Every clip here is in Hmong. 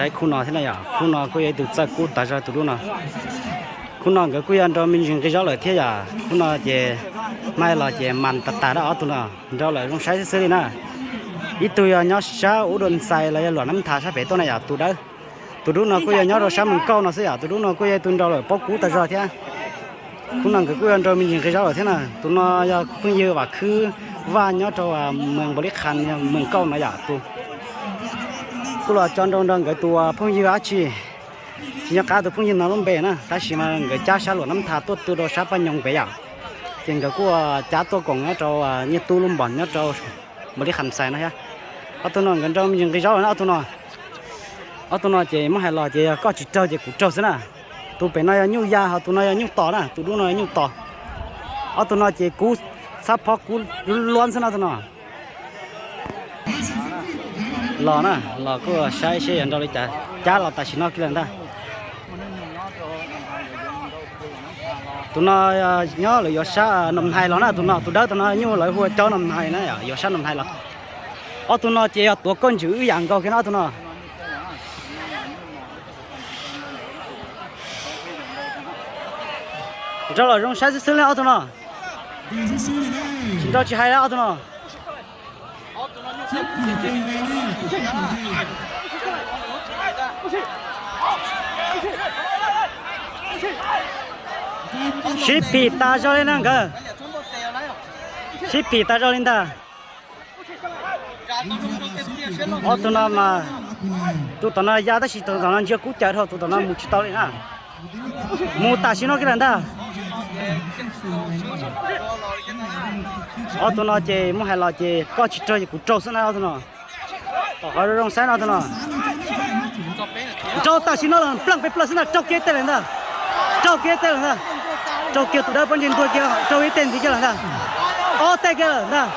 Saib khub no thiab na yom, khub no kuj yog ib tug txawj kub tas zog tus dub no. Khub no nkawd kuj yog nrau me ntsis nqi zaub lawm thiab yom, khub no ces mas los ces mas tas tas dab ob tug no, nrau lawm zoo saib xwb xwb li na. Ib tug yog nyob sab ub dua ntxais los yog luam nab tha sab pem tuaj na yom, tus dawb. Tus dub no kuj yog nyob rau sab mees kauj no xwb yom, tus dub no kuj yog ib tug nrau lawm paub kub tas zog thiab. Khub no nkawd kuj yog nrau me ntsis nqi zaub lawm thiab na. Tus no yog phooj ywg Vam Khwb Vaj nyob rau mees Npaus Lis Khas, mees kauj no yom, tus kuj los tso nrau nrog nkawd tus phooj ywg dab tsi, tsis nco qab tus phooj ywg no lub npe na, tab sis mas nkawd cab sab luam nab tha tuaj tu rau sab Paj Nyoog pem yom. Ces nkawd kuj cab tuaj koom nyob rau Nyiaj Tub lub npos nyob rau Npaus Lis Khas Xais no thiab. Ob tug no nkawd nrau me ntsis nqi zaub lawm na ob tug no. Ob tug no ces muab hais los ces yog koj tsis raug ces kuv raug xwb na. Tus pem no yog nyuj ya, ho tus no yog nyuj tos na, tus dub no yog nyuj tos. Ob tug no ces kub, xab phob kub luab xwb no tus no. Los na, los kuj saib seb yuav nrau li cas, cab los tam sim no kiag lawm ntag. Tus no nyob lawv yuav sab Nom Hais los na, tus no tus dawb tus no nyuj lawv hu ua Caub Nom Hais na, yuav sab Nom Hais los. Ob tug no ces yog tuav koj ntswm wb yam nkaus kiag na ob tug no. Nrau los zoo saib xwb xwb li ob tug no. Tsis nrau tsis hais li ob tug no. Sib phim tas zog li na nkawd. Sib phim tas zog li ntag. Ob tug no mas, tus tom no ya tab sis tus tom no ntsia kub caws dhau, tus tom no mus tsis tau li na. Mus tam sim no kiag lawm ntag. Ob tug no ces muab hais los ces koj tsis raug ces kuv raug xwb na ob tug no. Tom qhov zoo saib no tus no. Nrau tam sim no los npleeg peb plaws xwb ntag, raug kiag ib teg lawm ntag. Raug kiag ib teg lawm ntag. Raug kiag tus dawb pob ntseg ntuag kiag, raug ib teg ntxiv kiag lawm ntag. Ob teg kiag lawm ntag.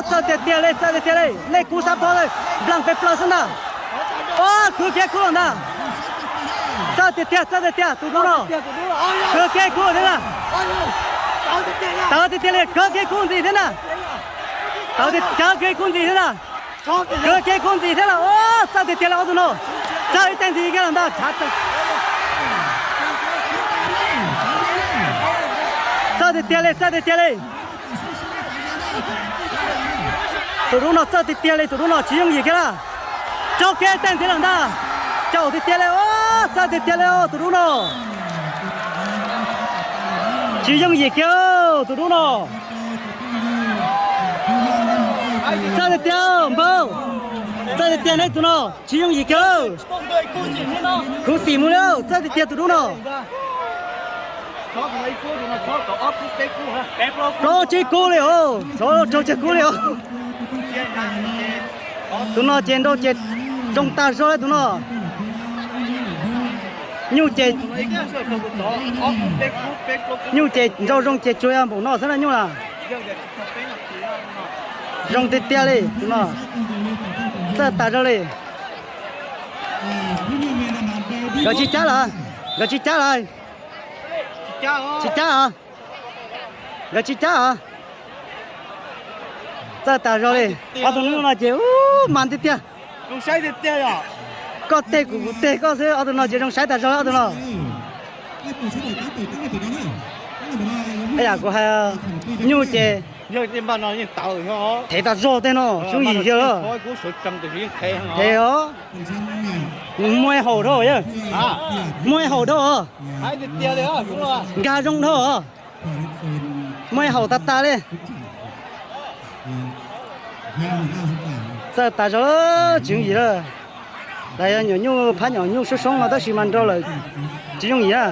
Txawj tiag tiag li, txawj tiag tiag li, nej kub xab phob npleeg peb plaws xwb ntag. Ob, kwv kiag kub lawm ntag. Txawj tiag tiag, txawj tiag tiag tus dub no. Kwv kiag kub thiab na. Tawv tiag tiag li, kwv kiag kub ntxiv thiab na. Tawv tiag, kwv kiag kub ntxiv thiab na. Kwv kiag kub ntxiv thiab na. Txawj tiag tiag li ob tug no. Txawj ib teg ntxiv kiag lawm ntag. Txawj tiag tiag li, txawj tiag tiag li. Tus dub no txawj tiag tiag li, tus dub no tsis yooj yim kiag lawm. Raug kiag ib teg ntxiv lawm ntag. Caum tiag tiag li, txawj tiag tiag li tus dub no. Tsis yooj yim kiag tus dub no. Txawj tiag tiag npawg. Txawj tiag tiag neb tus no. Tsis yooj yim kiag. Khuv xim mus li, txawj tiag tiag tus dub no. Plaub tsib kub li os, raug tsib kub li os. Tus no ces nrau ces zoo tas zog li tus no. Nyuj ces, nyuj ces nrau zoo ces tsuas yog npaum no xwb na nyuj na. Zoo tiag tiag li tus no. Txawj tas zog li. Nkawd tsis cab lawm, nkawd tsis cab lawm. Tsis cab os. Nkawd tsis cab os. Txawj tas zog li. Ob tug no ces ub mas tiag tiag. Koj teg kuv, kuv teg koj xwb, ob tug no ces zoo saib tas zog li ob tug no. Yam kuv hais, nyuj ces thev tas zog tej no, tsis yooj yim kiag. Thev os. Muaj haum dhau, muaj haum dhau. Nkag zoo dhau. Muaj haum tas tas li. Txawj tas zog, tsis yooj yim lawm. Los yog nyuam nyuj phab nyuam nyuj soob soob no tab sis mas nrau lawm tsis yooj yim na.